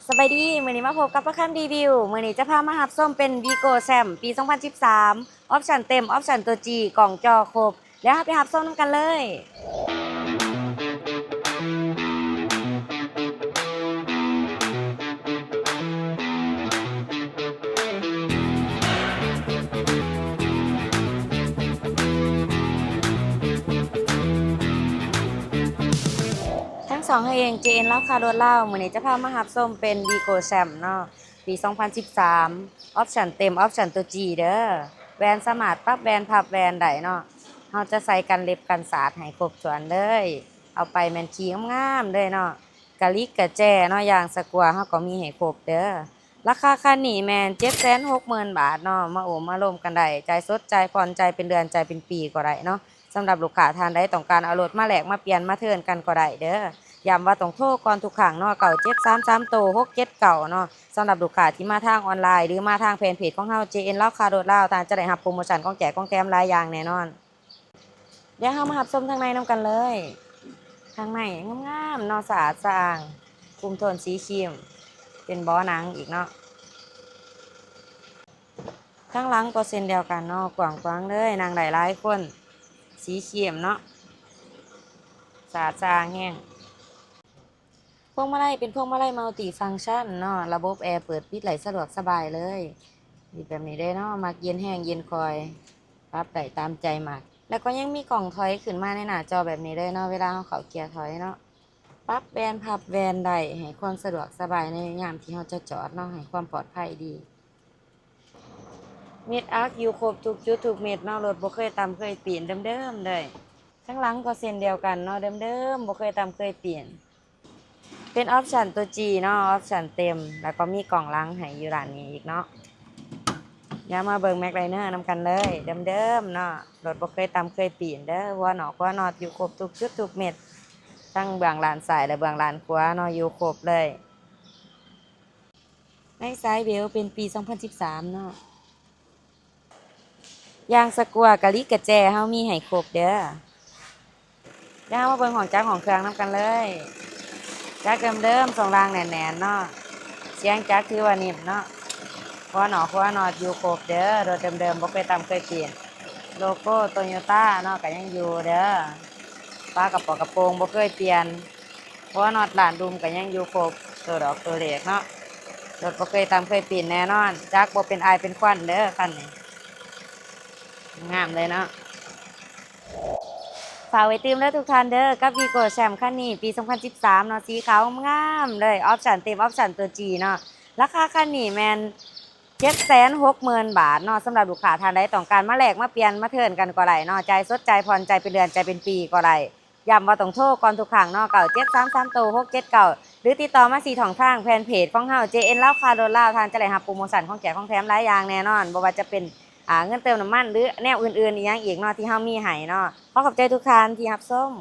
ສະບາຍດີ ມື້ນີ້ມາພົບກັບປະຄຳຣີວິວ. ມື້ນີ້ຈະພາມາຮັບຊົມເປັນ ວີໂກ້ ແຊມ ປີສອງພັນສິບສາມ ອອບຊັນເຕັມ ອອບຊັນຕົວຈີ ກ້ອງຈໍຄົບ. ແລ້ວເຮົາໄປຮັບຊົມນຳກັນເລີຍ. ທັງສອງເຮົາເອງ ເຈເອັນ ລາວຄ້າລົດລາວ ມື້ນີ້ຈະພາມາຮັບຊົມເປັນ ວີໂກ້ ແຊມ ເນາະ ປີສອງພັນສິບສາມ ອອບຊັນເຕັມ ອອບຊັນຕົວຈີເດີ. ແວ່ນສາມາດປັບແວ່ນ ພັບແວ່ນໄດ້ເນາະ. ເຮົາຈະໃສ່ກັນເລັບກັນສາດໃຫ້ຄົບຖ້ວນເລີຍ. ເອົາໄປແມ່ນຂີ້ງາມໆເລີຍເນາະ. ກະລິກກະແຈເນາະ ຢາງສະກົວເຮົາກໍມີໃຫ້ຄົບເດີ. ລາຄາຄັນນີ້ແມ່ນເຈັດແສນຫົກໝື່ນບາດເນາະ. ມາໂອ້ມາລົມກັນໄດ້ ຈ່າຍສົດ ຈ່າຍຜ່ອນ ຈ່າຍເປັນເດືອນ ຈ່າຍເປັນປີກໍໄດ້ເນາະ. ສຳລັບລູກຄ້າທ່ານໃດຕ້ອງການເອົາລົດມາແລກມາປ່ຽນມາເທີນກັນກໍໄດ້ເດີ. ຢ້ຳວ່າຕ້ອງໂທກ່ອນທຸກຄັ້ງເນາະ ເກົ້າເຈັດສາມສາມໂຕ ຫົກເຈັດເກົ້າເນາະ. ສຳລັບລູກຄ້າທີ່ມາທາງອອນລາຍ ຫຼື ມາທາງແຟນເພຈຂອງເຮົາ ເຈເອັນ ລາວຄ້າລົດລາວ ທ່ານຈະໄດ້ຮັບໂປຣໂມຊັນຂອງແຈກຂອງແຖມຫຼາຍຢ່າງແນ່ນອນ. ດຽວເຮົາມາຮັບຊົມທາງໃນນຳກັນເລີຍ. ທາງໃນງາມໆເນາະ ສະອາດສະອ້າງ ຄຸມໂທນສີຄຣີມ ເປັນເບາະໜັງອີກເນາະ. ທາງຫຼັງກໍເຊັ່ນດຽວກັນເນາະ ກວ້າງຂວາງເລີຍ ນັ່ງໄດ້ຫຼາຍຄົນ ສີຄຣີມເນາະ ສະອາດສະອ້າງແຮງ. ພວງມາໄລເປັນພວງມາໄລມັລຕີຟັງຊັນເນາະ ລະບົບແອເປີດປິດໄດ້ສະດວກສະບາຍເລີຍ. ແບບນີ້ເດ້ເນາະ ມັກເຢັນແຮງເຢັນຄ່ອຍ ປັບໄດ້ຕາມໃຈມັກ. ແລ້ວກໍຍັງມີກ້ອງຖອຍຂຶ້ນມາໃນໜ້າຈໍແບບນີ້ເດ້ເນາະ ເວລາເຮົາເຂົ້າເກຍຖອຍເນາະ. ປັບແວ່ນ ພັບແວ່ນໄດ້ ໃຫ້ຄວາມສະດວກສະບາຍໃນຍາມທີ່ເຮົາຈະຈອດເນາະ ໃຫ້ຄວາມປອດໄພດີ. ເມັດອັກຢູ່ຄົບທຸກຈຸດທຸກເມັດເນາະ ລົດບໍ່ເຄີຍຕຳເຄີຍປີ້ນ ເດີມໆເລີຍ. ທາງຫຼັງກໍເຊັ່ນດຽວກັນເນາະ ເດີມໆ ບໍ່ເຄີຍຕຳເຄີຍປີ້ນ. ເປັນອອບຊັນຕົວຈີເນາະ ອອບຊັນເຕັມ ແລ້ວກໍມີກ້ອງຫຼັງໃຫ້ຢູ່ດ້ານນີ້ອີກເນາະ. ດຽວມາເບິ່ງແມັກໄລເນີນຳກັນເລີຍ ເດີມໆເນາະ ລົດບໍ່ເຄີຍຕຳເຄີຍປີ້ນເດີ. ຫົວນອກຫົວນັອດຢູ່ຄົບທຸກຈຸດທຸກເມັດ ທັງເບື້ອງດ້ານຊ້າຍ ແລະ ເບື້ອງດ້ານຂວາເນາະ ຢູ່ຄົບເລີຍ. ໃນສາຍເບວເປັນປີສອງພັນສິບສາມເນາະ. ຢາງສະກົວ ກະລິກກະແຈ ເຮົາມີໃຫ້ຄົບເດີ. ດຽວເຮົາມາເບິ່ງຫ້ອງຈັກຫ້ອງເຄື່ອງນຳກັນເລີຍ. ຈັກເດີມໆ ຊ່ວງລ່າງແໜ້ນໆເນາະ. ສຽງຈັກຖືວ່ານິ້ມເນາະ. ຫົວນອກຫົວນັອດຢູ່ຄົບເດີ ລົດເດີມໆ ບໍ່ເຄີຍຕຳເຄີຍປີ້ນ. ໂລໂກ້ໂຕໂຍຕ້າເນາະ ກໍຍັງຢູ່ເດີ. ຝາກະປ໋ອງກະໂປງບໍ່ເຄີຍປ່ຽນ. ຫົວນັອດລ້ານດຸມກໍຍັງຢູ່ຄົບ ໂຕດອກໂຕເລກເນາະ. ລົດບໍ່ເຄີຍຕຳເຄີຍປີ້ນແນ່ນອນ. ຈັກບໍ່ເປັນອາຍເປັນຄວັນເດີຄັນນີ້. ງາມເລີຍເນາະ. ຝາກໄວ້ຕື່ມເດີທຸກທ່ານເດີ ກັບ ວີໂກ້ ແຊມ ຄັນນີ້ ປີສອງພັນສິບສາມເນາະ ສີຂາວງາມເລີຍ ອອບຊັນເຕັມ ອອບຊັນຕົວຈີເນາະ. ລາຄາຄັນນີ້ແມ່ນເຈັດແສນຫົກໝື່ນບາດເນາະ. ສຳລັບລູກຄ້າທ່ານໃດຕ້ອງການມາແລກມາປ່ຽນມາເທີນກັນກໍໄດ້ເນາະ ຈ່າຍສົດ ຈ່າຍຜ່ອນ ຈ່າຍເປັນເດືອນ ຈ່າຍເປັນປີກໍໄດ້. ຢ້ຳວ່າຕ້ອງໂທກ່ອນທຸກຄັ້ງເນາະ ເກົ້າເຈັດສາມສາມໂຕ ຫົກເຈັດເກົ້າ ຫຼື ຕິດຕໍ່ມາທີ່ຊ່ອງທາງແຟນເພຈຂອງເຮົາ ເຈເອັນ ລາວຄ້າລົດລາວ ທ່ານຈະໄດ້ຮັບໂປຣໂມຊັນຂອງແຈກຂອງແຖມຫຼາຍຢ່າງແນ່ນອນ ບໍ່ວ່າຈະເປັນ ອ່າ ເງິນເຕີມນ້ຳມັນ ຫຼື ແນວອື່ນໆອີ່ຫຍັງອີກເນາະ ທີ່ເຮົາມີໃຫ້ເນາະ. ຂໍຂອບໃຈທຸກທ່ານທີ່ຮັບຊົມ.